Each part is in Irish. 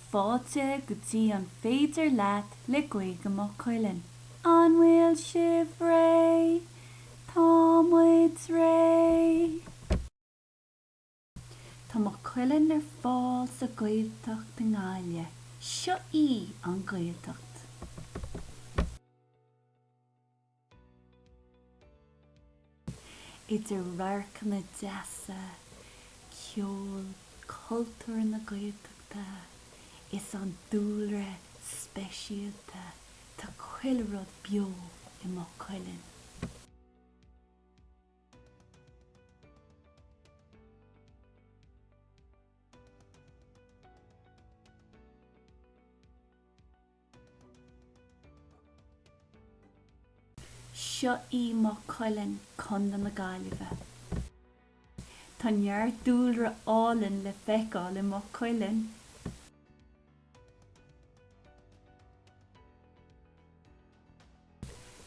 Fáilte go dtí An Féidir Leat le Gaeilge Maigh Cuilinn. An bhfuil sibh réidh? Tá muid réidh! Tá Maigh Cuilinn ar fáil sa Ghaeltacht i nGaillimh. Seo í an Ghaeltacht. Idir radharcanna deasa, ceol, cultúr na Gaeltachta is an dúlra speisialta, tá chuile rud beo i Maigh Cuilinn. Seo í Maigh Cuilinn, Contae na Gaillimhe. Tá neart dúlra álainn le feiceáil i Maigh Cuilinn.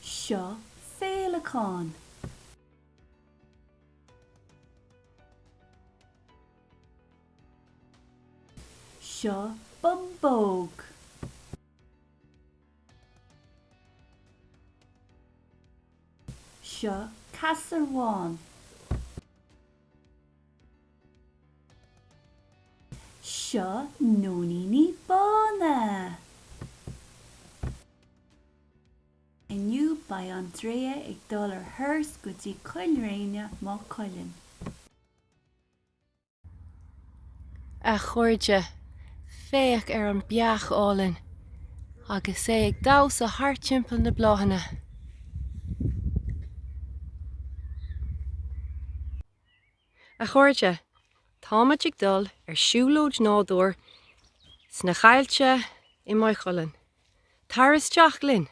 Seo féileacán. Seo bumbóg. Seo casarbhán. Seo nóiníní bána. Inniu beidh Andrea ag dul ar thuras go dtí Coill Réine, Maigh Cuilinn. A chairde, féach ar an beach álainn agus é ag damhsa thart timpeall na bláthanna. A chairde, táimid ag dul ar siúlóid nádúir sna Caillte i Maigh Cuilinn. Tar isteach linn!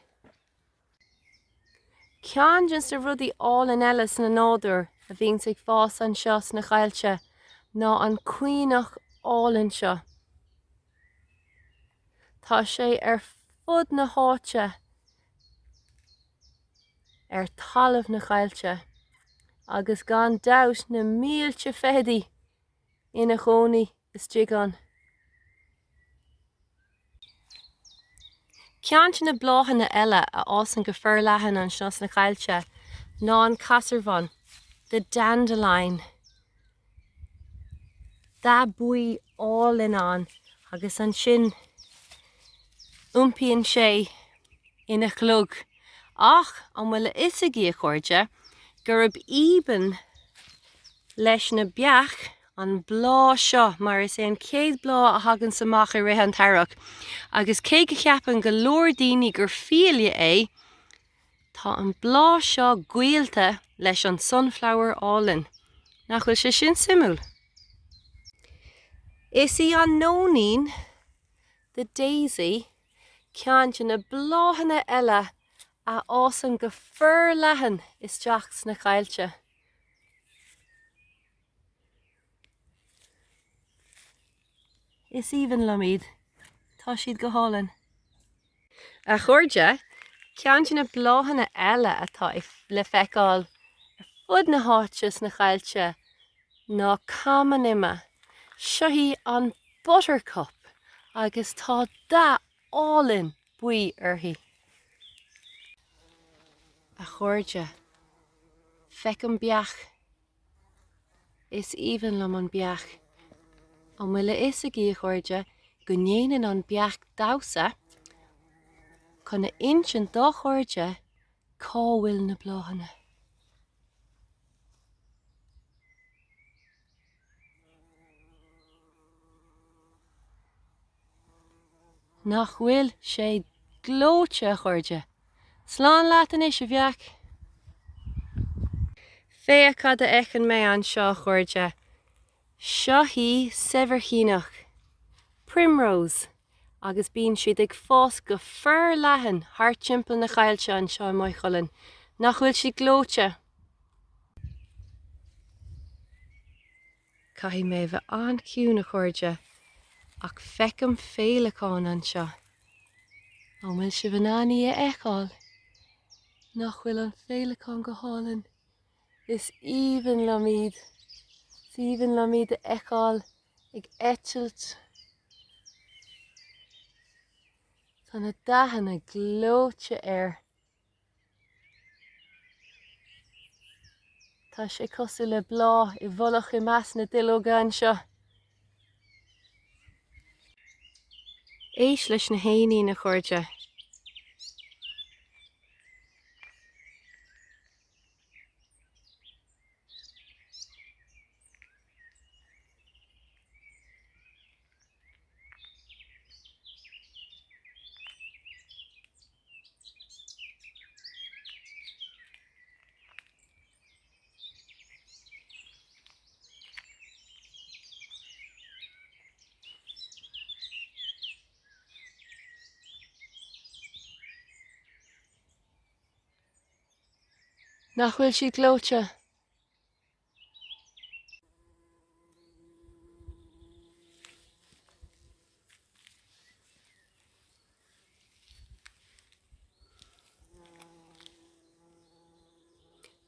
Ceann de na rudaí álainn eile sna nádúr a bhíonns ag fás anseo sna Caillte ná an caonach álainn seo. Tá sé ar fud na háite ar talamh na Caillte agus gan dabht na mílte feithidí ina chónaí istigh ann. Ceann de na bláthanna eile a fhásann go forleathan anseo sna Caillte ná an casarbhán, the dandelion. Dath buí álainn ann agus ansin iompaíonn sé ina chlog. Ach an bhfuil a fhios agaibh, a chairde, gurb aoibhinn leis na beach an bláth seo mar is é an chéad bláth a thaganns amach i rith an t-earrach agus cé go cheapann go leor daoine gur fiaile é, tá an bláth seo gaolta leis an sunflower álainn. Nach bhfuil sé sin suimiúil? Is í an nóinín, the daisy, ceann de na bláthanna eile a fhásann go forleathan isteach sna Caillte. Is aoibhinn liom iad. Tá siad go hálainn. A chairde, ceann de na bláthanna eile atá le feiceáil ar fud na háite sna Caillte ná cam an ime. Seo í an buttercup agus tá dath álainn buí uirthi. A chairde, feicim beach. Is aoibhinn liom an beach. An bhfuil a fhios agaibh, a chairde, go ndéanann an beach damhsa chun a insint dá chairde cá bhfuil na bláthanna? Nach bhfuil sé gleoite, a chairde? Slán leat anois, a bheach! Féach cad a fheiceann mé anseo, a chairde. Seo í saibhircíneach, primrose, agus bíonn siad ag fás go forleathan thart timpeall na Caillte anseo i Maigh Cuilinn. Nach bhfuil siad gleoite? Caithfidh mé a bheith an-chiúin, a chairde, ach feicim féileacán anseo. An bhfuil sibh in ann í a fheiceáil? Nach bhfuil an féileacán go hálainn? Is aoibhinn liom iad. Is aoibhinn liom iad a fheiceáil ag eitilt. Tá na dathanna gleoite air. Tá sé cosúil le bláth i bhfolach i measc na duilleoga anseo. Éist leis na héinín, a chairde. Nach bhfuil siad gleoite?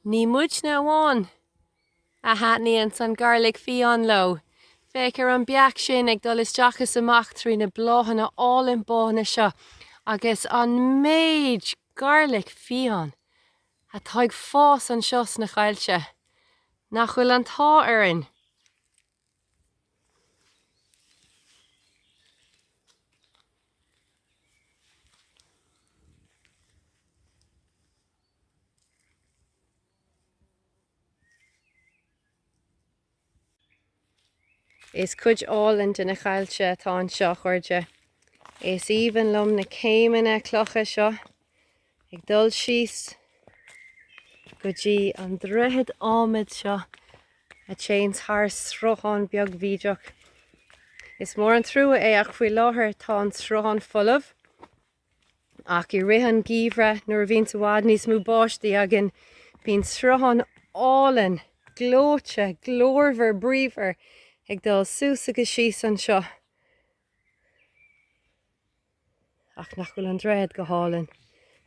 Ní muidne amháin a thaitníonns an gairleac fiáin leo. Féach ar an beach sin ag dul isteach is amach trí na bláthanna álainn bána seo agus an méid gairleac fiáin atá ag fás anseo sna coillte. Nach bhfuil an t-ádh orainn? Is cuid álainn de na coillte atá anseo, a chairde. Is aoibhinn liom na céimeanna clocha seo ag dul síos go dtí an droichead adhmaid seo a téanns thar sruthán beag bídeach. Is mór an trua é ach faoi láthair tá an sruthán folamh. Ach i rith an gheimhridh, nuair a bhíonns i bhfad níos mó báistí againn, bíonn sruthán álainn, gleoite, glórmhar, bríomhar ag dul suas agus síos anseo. Ach nach bhfuil an droichead go hálainn?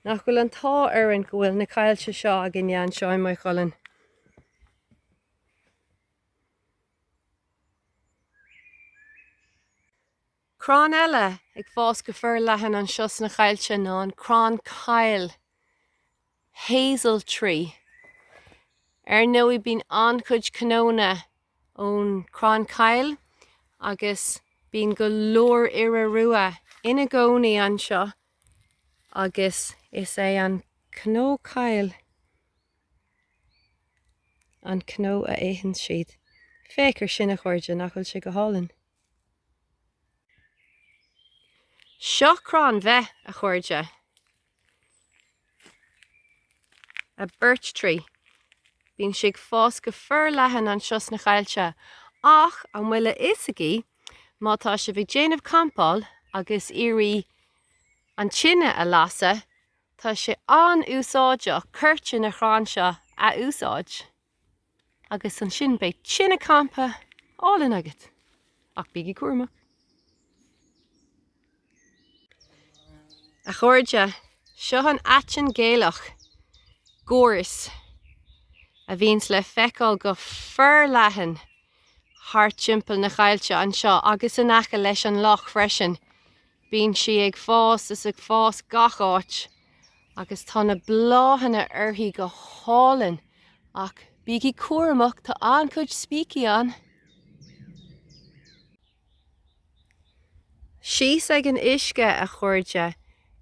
Nach bhfuil an t-ádh orainn go bhfuil na coillte seo againne anseo i Maigh Cuilinn? Crann eile ag fás go forleathan anseo sna coillte ná an crann coill, hazel tree. Ar ndóigh bíonn an-chuid cnónna ón crann coill agus bíonn go leor iora rua ina gcónaí anseo agus is é an cnó coill an cnó a itheann siad. Féach ar sin a chairde, nach bhfuil sé go hálainn? Seo crann bheith, a chairde. A birch tree. Bíonn sé ag fás go forleathan anseo sna coillte. Ach an bhfuil a fhios agaibh, má tá sibh ag déanamh campáil agus iarraidh an tine a lasadh, tá sé an-úsáideach coirte na chrann seo a úsáid. Agus ansin beidh tine campa álainn agat. Ach bígí cúramach. A chairde, seo an aiteann Gaelach, gorse, a bhíonns le feiceáil go forleathan thart timpeall na coillte anseo agus in aice leis an loch freisin. Bíonn sí ag fás is ag fás gach áit agus tá na bláthanna uirthi go hálainn ach bígí cúramach tá an-chuid spící ann. Síos ag an uisce, a chairde,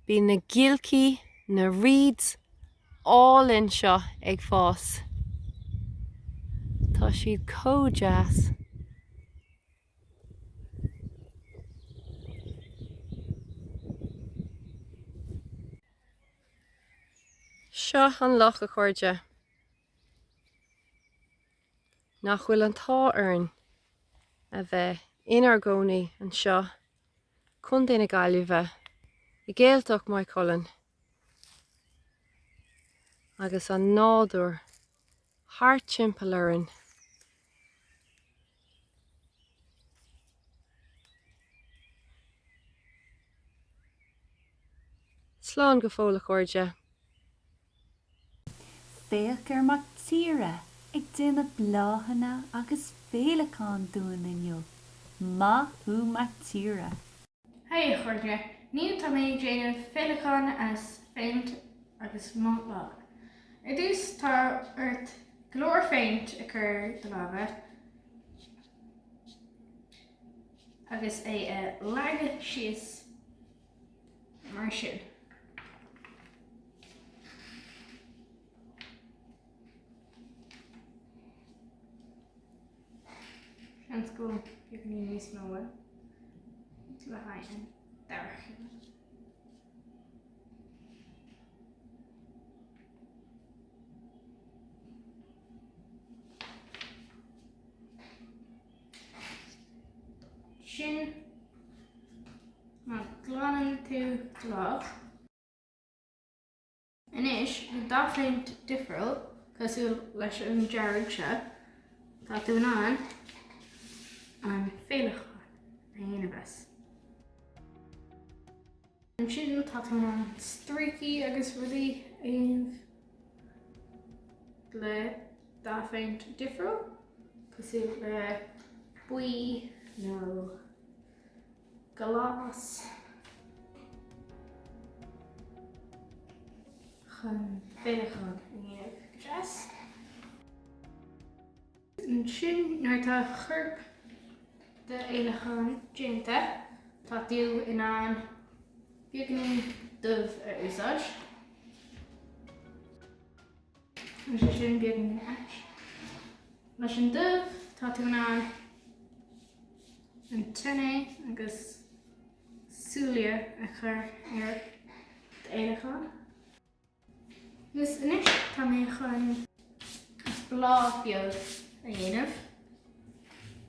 bíonn na giolcaí, na reeds, álainn seo ag fás. Tá siad chomh deas. Seo an loch, a chairde. Nach bhfuil an t-ádh orainn a bheith inár gcónaí anseo, Contae na Gaillimhe, i Gaeltacht Mhaigh Cuilinn, agus an nádúr thart timpeall orainn. Slán go fóill a chairde. Féach ar Mac Tíre ag déanamh bláthanna agus féileacáin dúinn inniu. Maith thú Mac Tíre! Haigh a chairde! Inniu tá mé ag déanamh féileacán as phéint agus mo lámha. Ar dtús tá ort go leor phéint a chur ar do lámha agus é a leagadh síos mar sin. Seans go bhfuil beagáinín níos mó uaim le haghaidh an dara chéim. Sin má ghlanann tú do lámh. Anois, le dath phéint difriúil, cosúil leis an dearg seo, tá tú in ann an féileacán a dhéanamh as. Ansin tá tú in ann stríocaí agus rudaí a dhéanamh le dath phéint difriúil, cosúil le buí nó glas chun féileacán a dhéanamh go deas. Ansin nuair atá corp d'fhéileacáin déanta, tá tú in ann beagáinín dubh a úsáid. Is é sin beagáinín ait. Leis an dubh, tá tú in ann antennae agus súile a chur ar d'fhéileacán. Agus anois tá mé chun bláth beag a dhéanamh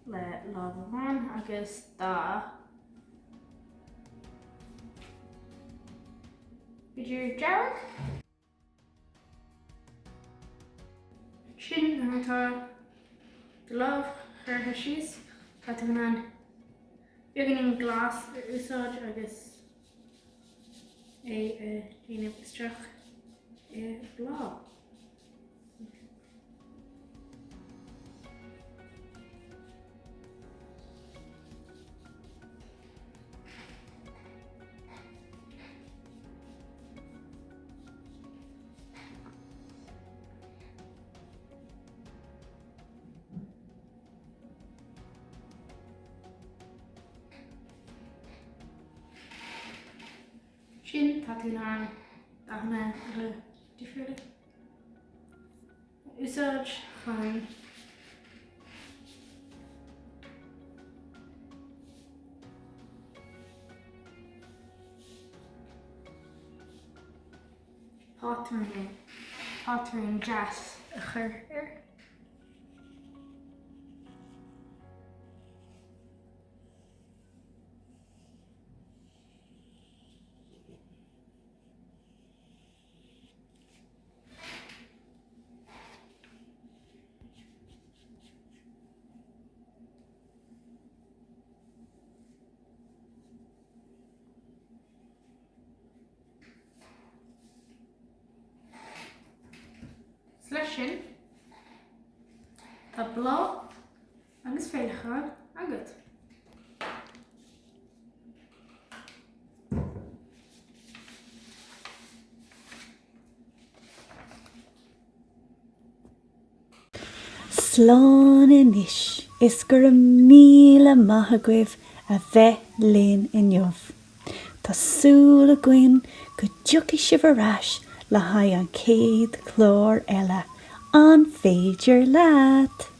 le lámh amháin agus dath b'fhéidir dearg. Ansin nuair atá do lámh curtha síos, tá tú in ann beagáinín glas a úsáid agus é a dhéanamh isteach i bláth. Sin tá tú in ann dathanna eile difriúla a úsáid chun Pátrún, pátrún deas a chur air. Leis sin, tá bláth agus féileacán agat. Slán anois is go raibh míle maith agaibh a bheith linn inniu. Tá súil againn go dtiocfaidh sibh ar ais le haghaidh an chéad chlár eile, An Féidir Leat?